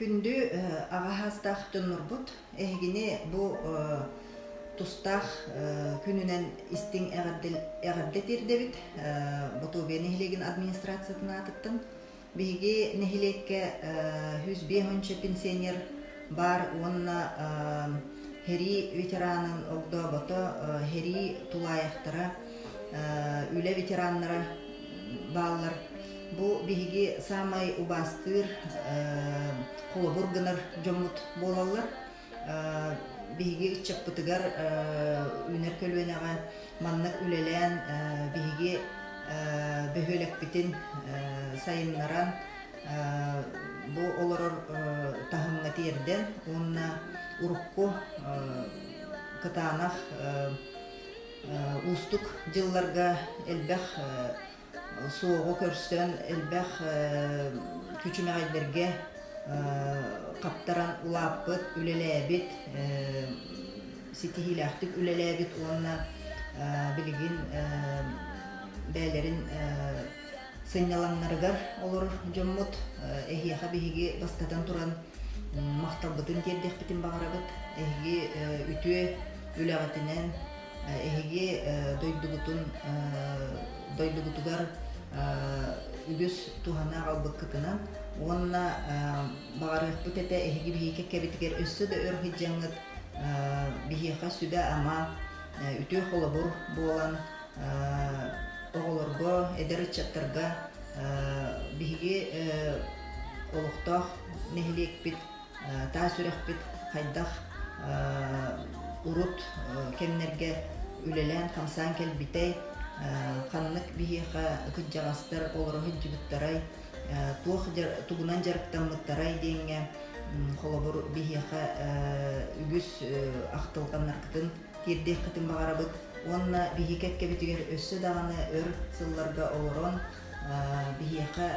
Күндү аҕа саастаах дьоннорбут, эһигини бу тустаах күнүнэн истиҥ эҕэрдэ тиэрдэбит Ботуобуйа нэһилиэгин администрациятын аатыттан. Биһиги нэһилиэккэ 105 пенсионер баар уонна сэрии ветеранын огдообото, сэрии тулаайахтара, үлэ ветераннара бааллар. Бу биһиги саамай убаастыыр, холобур гынар дьоммут буолаллар. Биһиги ыччаппытыгар үүнэр көлүөнэҕэ маннык үлэлээн биһиги бөһүөлэкпитин сайыннаран бу олорор таһымҥа тиэрдэн уонна урукку кытаанах уустук дьылларга элбэх суоҕу көрсөн элбэх күчүмэҕэйдэргэ хаптаран улааппыт, үлэлээбит, ситиһиилээхтик үлэлээбит уонна билигин бэйэлэрин сынньалаҥнарыгар олорор дьоммут. Эһиэхэ биһиги бастатан туран махталбытын тиэрдиэхпитин баҕарабыт. Эһиги үтүө үлэҕитинэн Эһиги дойдугутун дойдугутугар үгүс туһаны аҕалбыккытынан уонна баҕарыахпыт этэ эһиги биһиги кэккэбитигэр өссө да өр сылдьаҥҥыт биһиэхэ сүбэ-ама, үтүө холобур буолан оҕолорго, эдэр ыччаттарга биһиги олохтоох нэһилиэкпит таас үрэхпит хайдах урут кэмнэргэ үлэлээн-хамсаан кэлбитэй, ханнык биһиэхэ кырдьаҕастар олоро сылдьыбыттарай, туох тугунан дьарыктаммыттарай диэҥҥэ холобур биһиэхэ үгүс ахтылҕаннаргытын тиэрдиэххитин баҕарабыт уонна биһиги кэккэбитигэр өссө даҕаны өр сылларга олорон биһиэхэ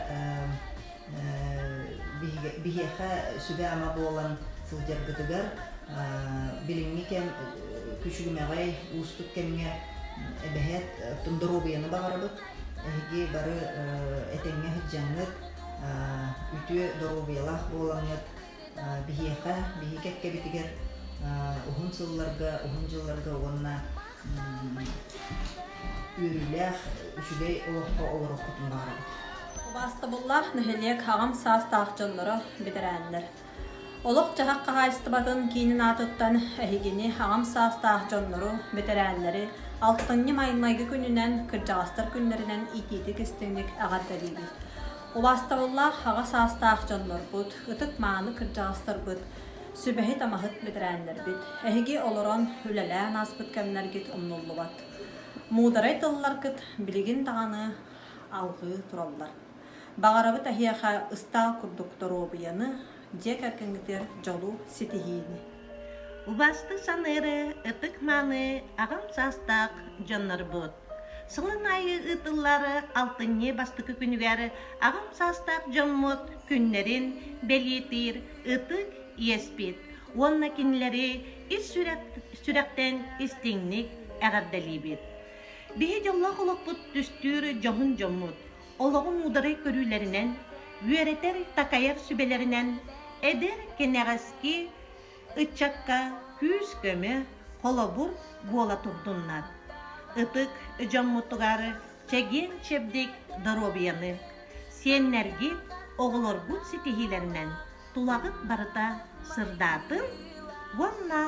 биһиэхэ сүбэ-ама буолан сылдьаргытыгар билиҥҥи кэм күчүмэҕэй уустук кэмҥэ эбэһээт доруобуйаны баҕарабыт. Эһиги бары этэҥҥэ сылдьаҥҥыт, үтүө доруобуйалаах буолаҥҥыт биһиэхэ, биһиги кэккэбитигэр уһун сылларга, уһун дьылларга уонна үөрүүлээх, үчүгэй олоххо олоруоххутун баҕарабыт. Убаастабыллаах нэһилиэк аҕам саастаах дьонноро, бэтэрээннэр. Олох-дьаһах хаһаайыстыбатын киинин аатыттан эһигини аҕам саастаах дьоннору, бэтэрээннэри алтынньы маҥнайгы күнүнэн, кырдьаҕастар күннэринэн итиитик-истиҥник эҕэрдэлиибит. Убаастабыллаах аҕа саастаах дьоннорбут, ытык-мааны кырдьаҕастарбыт, сүбэһит-амаһыт бэтэрээннэрбит, эһиги олорон, үлэлээн ааспыт кэмнэргит умнуллубат. Муударай тылларгыт билигин даҕаны алҕыы тураллар. Баҕарабыт эһиэхэ ыстаал курдук доруобуйаны, дьиэ кэргэҥҥитигэр дьолу, ситиһиини. Убаастыы саныыры, ытык-мааны аҕам саастаах дьоннорбут. Сылын аайы ыытыллар алтынньы бастакы күнүгэр аҕам саастаах дьоммут күннэрин бэлиэтиир ытык иэспит уонна кинилэри ис сүрэхтэн истиҥник эҕэрдэлиибит. Биһи дьоллоох олохпут түстүүр дьоһун дьоммут, олоҕу муударай көрүүлэринэн, үөрэтэр-такайар сүбэлэринэн эдэр кэнэҕэски ыччакка күүс-көмө, холобур буола турдуннар. Ытык дьоммутугар чэгиэн-чэбдик доруобуйаны, сиэннэргит, оҕолоргут ситиһиилэринэн тулаҕыт барыта сырдаатын уонна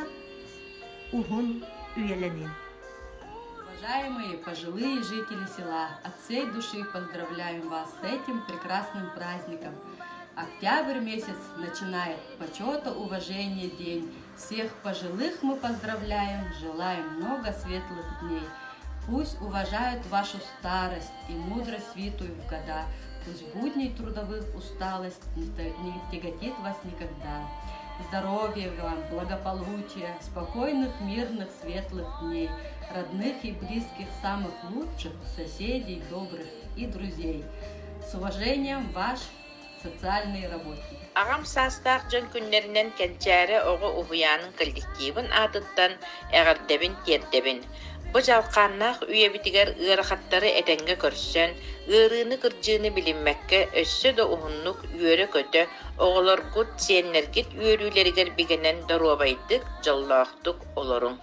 уһун үйэлэнин. Уважаемые пожилые жители села, от всей души поздравляем вас с этим прекрасным праздником. Октябрь месяц начинает почета, уважение день. Всех пожилых мы поздравляем, желаем много светлых дней. Пусть уважают вашу старость и мудрость святую в года. Пусть будней трудовых усталость не тяготит вас никогда. Здоровья вам, благополучия, спокойных, мирных, светлых дней, родных и близких самых лучших, соседей добрых и друзей. С уважением, ваш социальный работник. Аҕам саастаах дьон күннэринэн Кэнчээри оҕо уһуйаанын коллективын аатыттан эҕэрдэбин тиэрдэбин. Бу дьалхааннаах үйэбитигэр ыарахаттары этэҥҥэ көрсөн, ыарыыны-кырдьыыны билиммэккэ өссө да уһуннук үөрэ-көтө, оҕолоргут, сиэннэргит үөрүүлэригэр бигэнэн доруобайдык, дьоллоохтук олоруҥ.